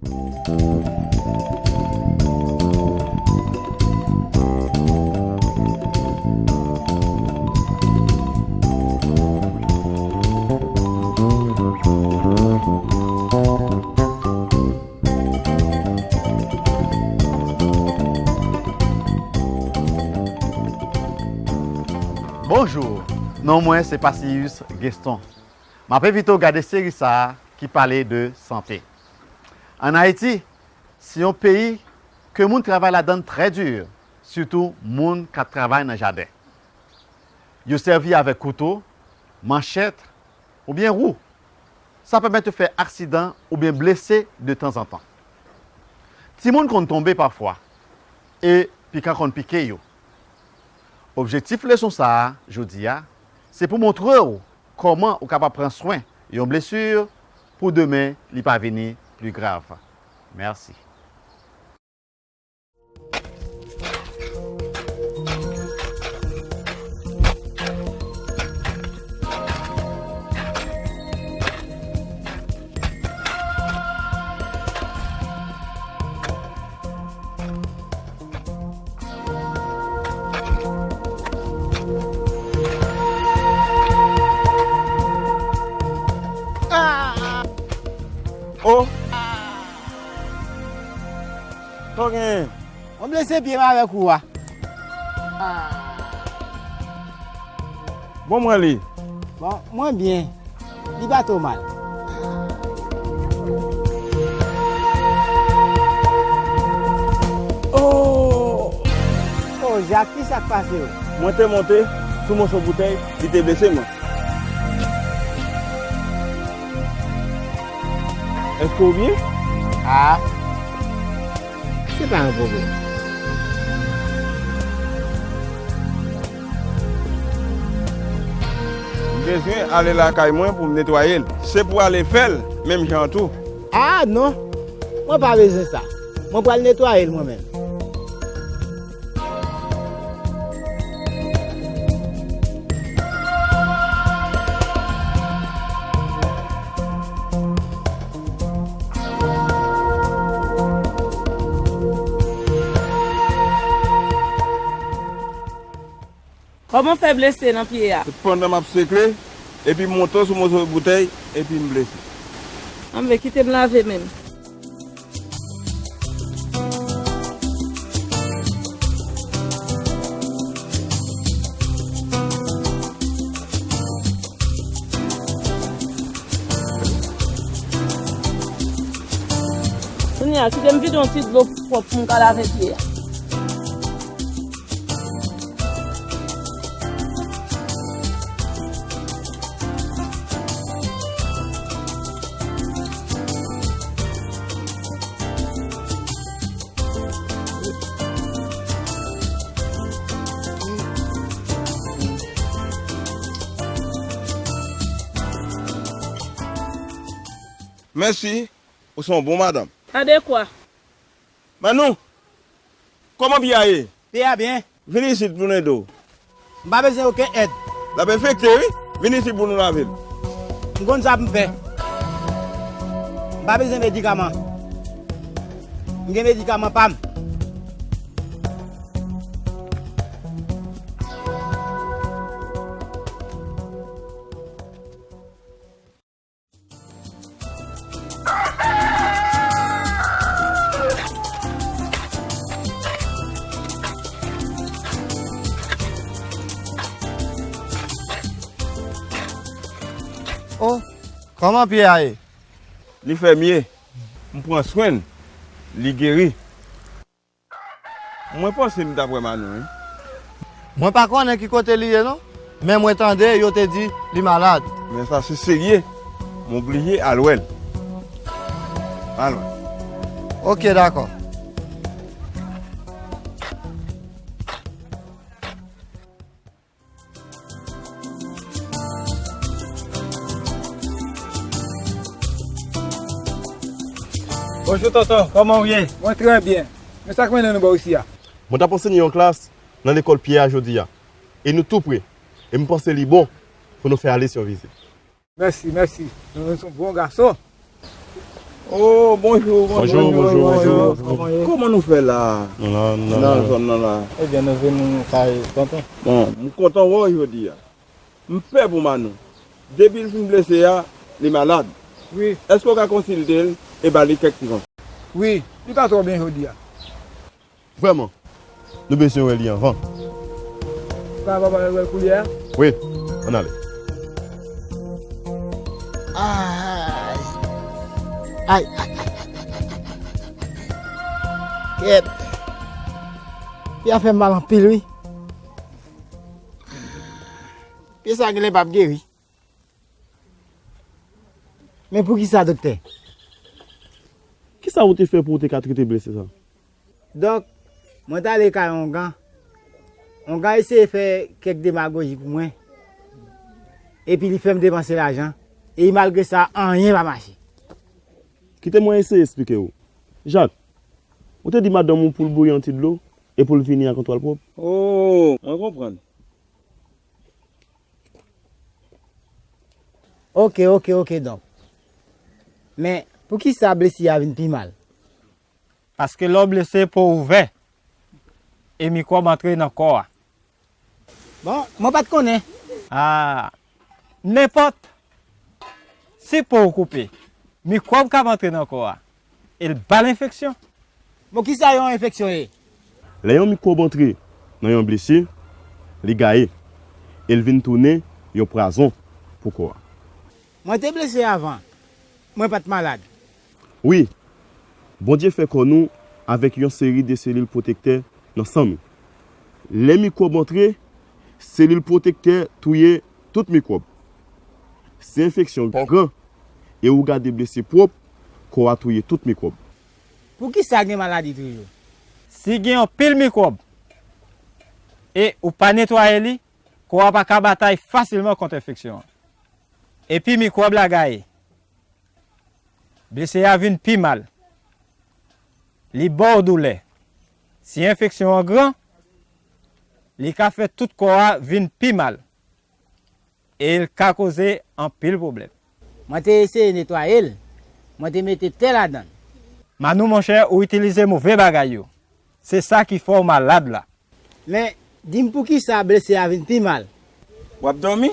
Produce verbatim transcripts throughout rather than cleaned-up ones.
Bonjou, non mwen se Passilius Gueston. M ap envite w gade seri sa a ki pale de sante. Ann Ayiti, se yon peyi ke moun travay ladan l trè di, sitou moun k ap travay nan jaden. Yo sèvi avèk kouto, manchèt oubyen wou. Sa pèmèt yo fè aksidan oubyen blese detanzantan. Timoun konn tonbe pafwa e pikan konn pike yo. Objektif leson sa a, jodi a, se pou montre w kòman ou kapab pran swen yon blesi pou demen li pa vini pli grav. Mèsi. Oh! Sa w genyen? Mwen blese pye m avèk wou a. Bon, mwen li. Bon, mwen byen. Li pa twò mal. Oh! Oh, Jak, kisa k pase w? Mwen te monte sou moso boutèy, li te blese mwen. Èske w byen? Ah. Se pa yon pwoblèm. M bezwen ale lakay mwen pou m netwaye l. Se pou ale fè l menm jan an tou. Ah non! Mwen pa bezwen sa. Mwen pral netwaye l mwen menm. Kòman w fè blese nan pye a? Se pandan m ap sekle, epi m monte sou moso boutèy, epi m blese. Anben, kite m lave men m. Kounye a, kite m vide yon ti dlo pwòp pou m ka lave pye a. Mèsi, ou se yon bon madanm. Pa de kwa. Manou, kòman pye a ye? Pye a byen. Vin isit pou n ede w. M pa bezwen okenn èd. L ap enfekte, wi. Vin isit pou nou lave l. M konn sa pou m fè. M pa bezwen medikaman. M gen medikaman pa m. Oh, kòman pye a ye? Li fè mye. M pran swen l. Li geri. Mwen panse m t ap wè Manou, wi. Mwen pa konnen ki kote li ye, non. Men mwen tande yo te di li malad. Men sa se serye. M oblije al wè l. Al wè. Ok, dakò. Bonjou, tonton. Kòman w ye? Mwen trè byen. Men sa k mennen nou bò isi a? Mwen t ap anseye yon klas nan lekòl pye a jodi a. E nou tou pre. E m panse li bon pou nou fè Alis yon vizit. Mèsi, mèsi. Nou, nou se yon bon gason. Oh, bonjou, bonjou, bonjou, bonjou, bonjou, bonjou. Kòman nou fè la? Nou la, nou la, nan zòn nan la. Ebyen, nou vin kay tonton. Bon, m kontan wè w jodi a. M pè pou Manou. Depi l fin blese a, li malad. Wi. Èske w ka konsilte l e ba li kèk ti konsèy? Wi, li pa twò byen jodi a. Vrèman, nou bezwen wè li anvan. Sa papa yo wè l koulye a? Wi, ann ale. Ay. Ay, ay, ay, ay, ay, ay, ay. Kèt. Pye a fè m mal anpil, wi. Pye sa genlè p ap geri. Men poukisa, doktè? Kisa ou te fè pou ou te ka trete blese sa? Dòk, mwen t ale kay ongan. Ongan eseye fè kèk demagoji pou mwen. Epi li fè m depanse lajan. E malgre sa, anyen pa mache. Kite mwen eseye esplike w. Jak, ou te di madanm ou pou l bouyi yon ti dlo e pou l vini ak yon twal pwòp? Oh, mwen konprann. Oke, oke, oke, donk. Men, poukisa blesi a vin pi mal? Paske lè w blese, po w ouvè, e mikwòb antre nan kò a. Bon, mwen pa t konnen. Ah, nenpòt. Si po w koupe, mikwòb kab antre nan kò a, e l ba l enfeksyon. Bon, kisa yon enfeksyon ye? Lè yon mikwòb antre nan yon blesi, li gaye, e l vin tounen yon pwazon pou kò a. Mwen te blese avan, mwen pa t malad. Wi, Bondye fè kò nou avèk yon seri de selil pwotektè nan san nou. Lè mikwòb antre, selil pwotektè touye tout mikwòb. Si enfeksyon gran e ou gade blese pwòp, kò a touye tout mikwòb. Poukisa gen maladi toujou? Si gen anpil mikwòb e ou pa netwaye li, kò a pa ka batay fasilman kont enfeksyon an. Epi mikwòb la gaye. Blese a vin pi mal. Li ba w doulè. Si enfeksyon an gran, li ka fè tout kò a vin pi mal. E l ka koze anpil pwoblèm. Mwen te eseye netwaye l. Mwen te mete tè ladan l. Manou, monchè, ou itilize move bagay yo. Se sa ki fè w malad la. Men, di m poukisa blese a vin pi mal? W ap dòmi?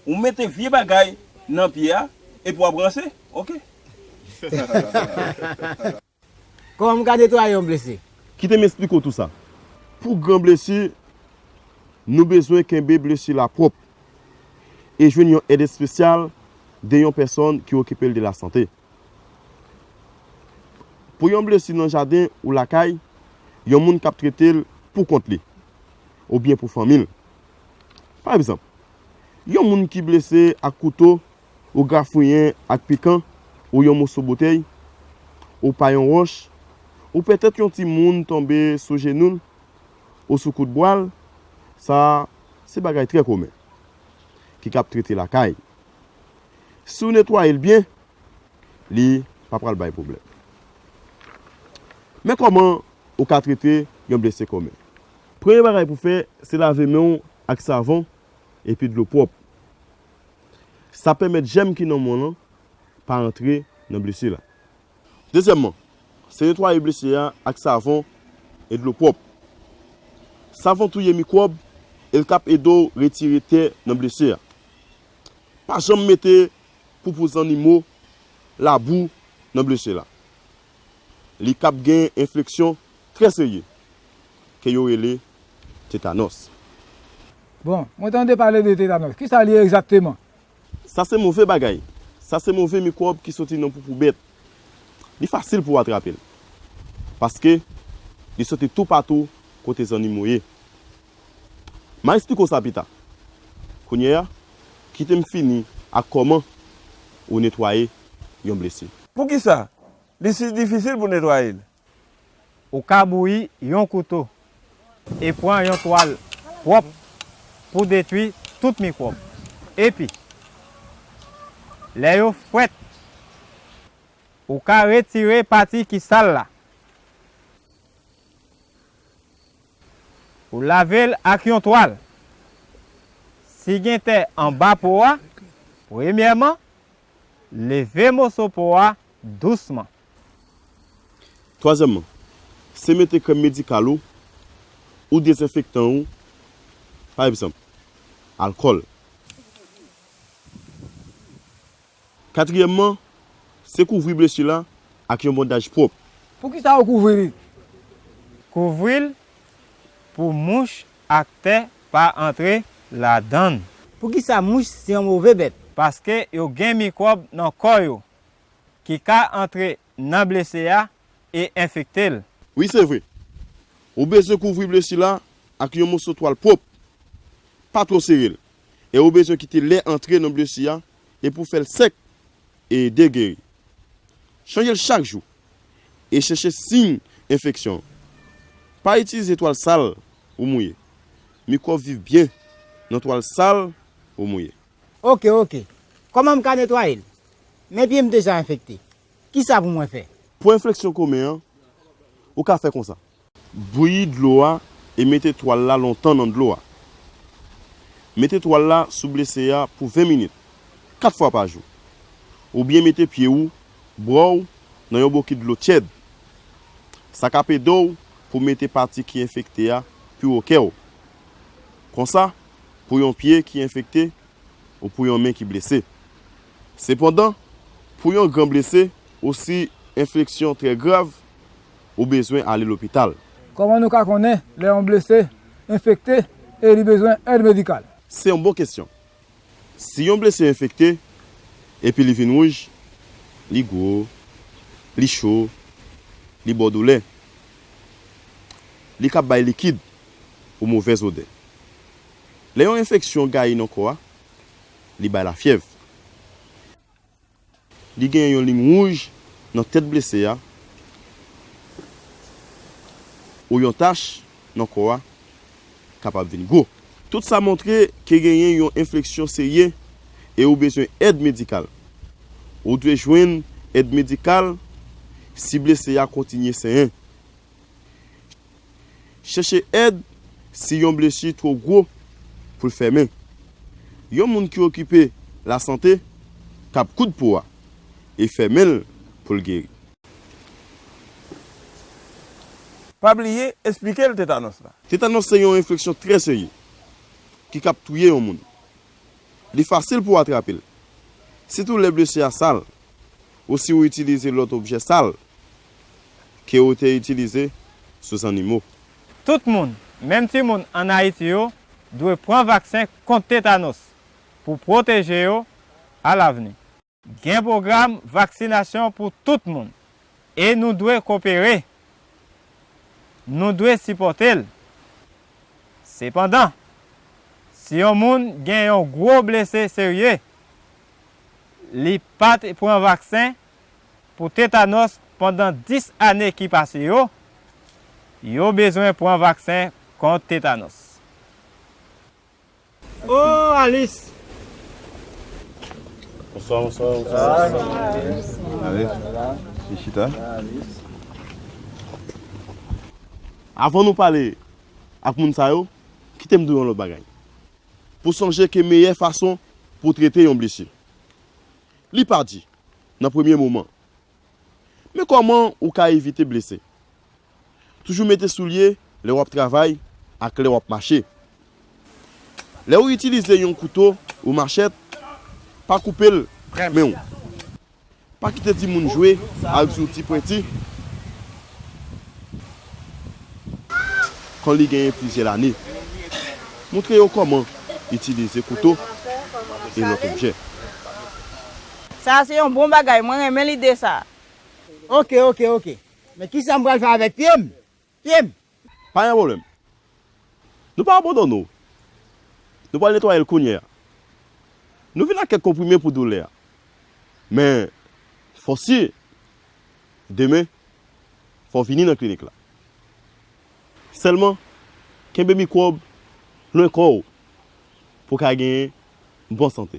Ou mete vye bagay nan pye a, epi w ap ranse? Oke. Kòman m ka netwaye yon blese? Kite m esplike w tou sa. Pou gran blesi, nou bezwen kenbe blesi la pwòp e jwenn yon èd espesyal de yon pèsòn ki okipe l de lasante. Pou yon blesi nan jaden ou lakay, yon moun k ap trete l pou kont li, oubyen pou fanmi l. Pa egzanp, yon moun ki blese ak kouto, ou grafouyen ak pikan, ou yon moso boutèy, ou pa yon wòch, ou petèt yon timoun tonbe sou jenou l, ou sou kout bwa l, sa se bagay trè komen, ki kab trete lakay. Si w netwaye l byen, li pa pral bay pwoblèm. Men kòman ou ka trete yon blese komen. Premye bagay pou fè, se lave men w ak savon epi dlo pwòp. Sa pèmèt jèm ki nan men w lan pa antre nan blese la. Dezyèmman, se netwaye blese a ak savon e dlo pwòp. Savon touye mikwòb e l k ap ede w retire tè nan blese a. Pa janm mete poupou zannimo, labou nan blese la. Li kab gen enfeksyon trè serye ke yo rele tetanòs. Bon, mwen tande pale de tetanòs. Kisa li ye egzakteman? Sa se move bagay. Sa se move mikwòb ki soti nan poupou bèt. Li fasil pou w atrape l. Paske li soti toupatou kote zannimo ye. M a esplike w sa pita. Kounye a, kite m fini ak kòman ou netwaye yon blesi. Poukisa li si difisil pou netwaye l? Ou ka bouyi yon kouto e pran yon twal pwòp pou detwi tout mikwòb. Epi, lè yo fwèt, ou ka retire pati ki sal la. Ou lave l ak yon twal. Si gen tè anba po a, premyèman, leve moso po a dousman. Twazyèmman, se mete krèm medikal ou, ou dezenfektan ou, pa egzanp, alkòl. Katriyèmman, se kouvri blesi la ak yon bandaj pwòp. Poukisa ou kouvri li? Kouvri l pou mouch ak tè pa antre ladan l. Poukisa mouch se yon move bèt? Paske yo gen mikwòb nan kò yo ki ka antre nan blese a e enfekte l. Wi, se vre. Ou bezwen kouvri blesi la ak yon moso twal pwòp. Pa twò sere l. E ou bezwen kite lè antre nan blesi a e pou fè l sèk e ede geri. Chanje l chak jou e chèche siy enfeksyon an. Pa itilize twal sal ou mouye. Mikwòb viv byen nan twal sal ou mouye. Oke, oke. Kòman m ka netwaye l? Men pye m deja enfekte. Kisa pou mwen fè? Pou enfeksyon komen an, ou ka fè konsa. Bouyi dlo a e mete twal la lontan nan dlo a. Mete twal la sou blese a pou ven minit, kat fwa pa jou. Oubyen mete pye w, bra w, nan yon bokit dlo tyèd. Sa k ap ede w pou mete pati ki enfekte a pi wo kè w. Konsa, pou yon pye ki enfekte, ou pou yon men ki blese. Sepandan, pou yon gran blese osi enfeksyon trè grav, ou bezwen ale lopital. Kòman nou ka konnen lè yon blese enfekte e li bezwen èd medikal? Se yon bon kesyon. Si yon blese enfekte epi li vin wouj, li gwo, li cho, li ba w doulè, li ka bay likid ou movèz odè. Lè yon enfeksyon gayi nan kò a, li bay lafyèv. Li gen yon liy wouj nan tèt blese a, ou yon tach nan kò a kapab vin gwo. Tout sa montre ke genyen yon enfeksyon serye e ou bezwen èd medikal. Ou dwe jwenn èd medikal si blese a kontinye senyen. Chèche èd si yon blesi twò gwo pou l fèmen. Yon moun ki okipe lasante k ap koud po a e fèmen l pou l geri. Pa bliye esplike l tetanòs la. Tetanòs se yon enfeksyon trè serye ki kab touye yon moun. Li fasil pou w atrape l, sitou lè blesi a sal ou si w itilize lòt objè sal ke ou te itilize sou zannimo. Tout moun, menm timoun ann Ayiti yo, dwe pran vaksen kont tetanòs pou pwoteje yo alavni. Gen pwogram vaksinasyon pou tout moun e nou dwe kopere. Nou dwe sipòte l. Sepandan, si yon moun gen yon gwo blese serye, li pa t pran vaksen pou tetanòs pandan dis ane ki pase yo, yo bezwen pran vaksen kont tetanòs. Oh, Alice! Bonswa, bonswa, bonswa. Alice, vin chita. Avan nou pale ak moun sa yo, kite m di w yon lòt bagay. Pou sonje ke meyè fason pou w trete yon blesi, li pa di nan premye moman. Men kòman ou ka evite blese? Toujou mete soulye lè w ap travay ak lè w ap mache. Lè w itilize yon kouto ou machèt, pa koupe l men w. Pa kite timoun jwe ak zouti pwenti kan li genyen plizyè lane. Montre yo kòman itilize kouto e lòt objè. Sa a se yon bon bagay, mwen renmen lide sa a. Oke, oke, oke. Men kisa m pral fè avèk pye m? Pye m! Pa gen pwoblèm. Nou pa abandone w. Nou pral netwaye l kounye a. Nou vin ak kèk konprime pou doulè a. Men, fò w si demen, fò w vini nan klinik la. Sèlman, kenbe mikwòb lwen kò w pou w ka genyen bon sante.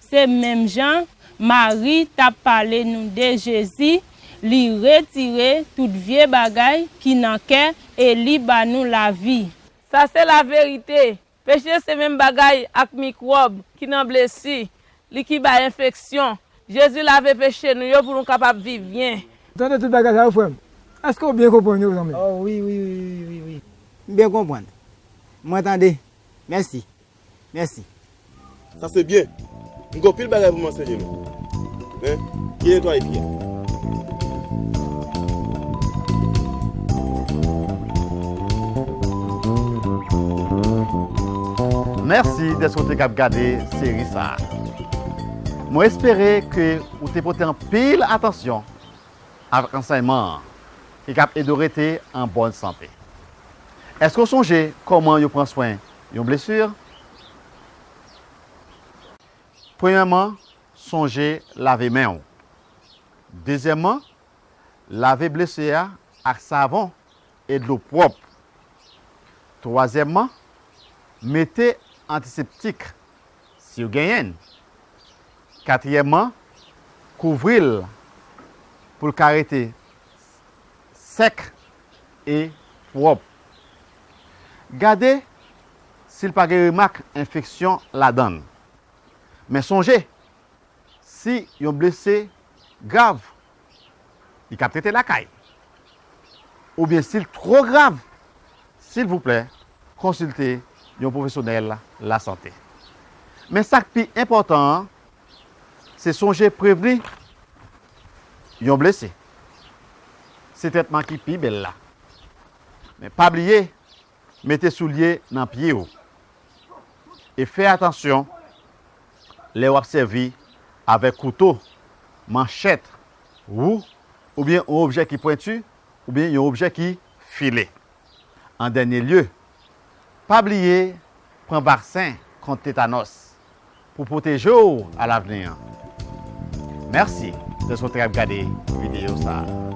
Se menm jan Mari t ap pale nou de Jezi, li retire tout vye bagay ki nan kè e li ba nou lavi. Sa se laverite. Peche se menm bagay ak mikwòb ki nan blesi, li ki bay enfeksyon, Jezi lave peche nou yo pou nou kapab viv byen. Tande tout bagay sa yo, frè m. Èske w byen konprann yo, zanmi? Oh, wi, wi, wi, wi, wi, wi. M byen konprann. Mwen tande. Mèsi. Mèsi. Sa se byen. M gen anpil bagay pou m ansenye nou. Men, byen netwaye pye a. Mèsi dèske w te k ap gade seri sa a. Mwen espere ke ou te pote anpil atansyon avèk ansèyman an, ki k ap ede w rete an bòn sante. Èske w sonje kòman yo pran swen yon blesi? Premyèman, sonje lave men w. Dezyèmman, lave blesi a ak savon e dlo pwòp. Twazyèmman, mete antiseptik, si w genyen l. Katriyèmman, kouvri l pou l ka rete sèk e pwòp. Gade si l pa gen remak enfeksyon ladan l. Men sonje, si yon blesi grav, li ka trete lakay. Oubyen si l twò grav, silvouplè, konsilte yon pwofesyonèl lasante. Men sa k pi enpòtan an, se sonje prevni yon blesi. Se trètman ki pi bèl la. Men pa bliye, mete soulye nan pye w. E fè atansyon lè w ap sèvi avèk kouto, manchèt, wou, oubyen yon objè ki pwenti, oubyen yon objè ki file. An dènye lye, pa bliye pran vaksen kont tetanòs pou pwoteje w alavni an. Mèsi dèske w te ap gade videyo sa a.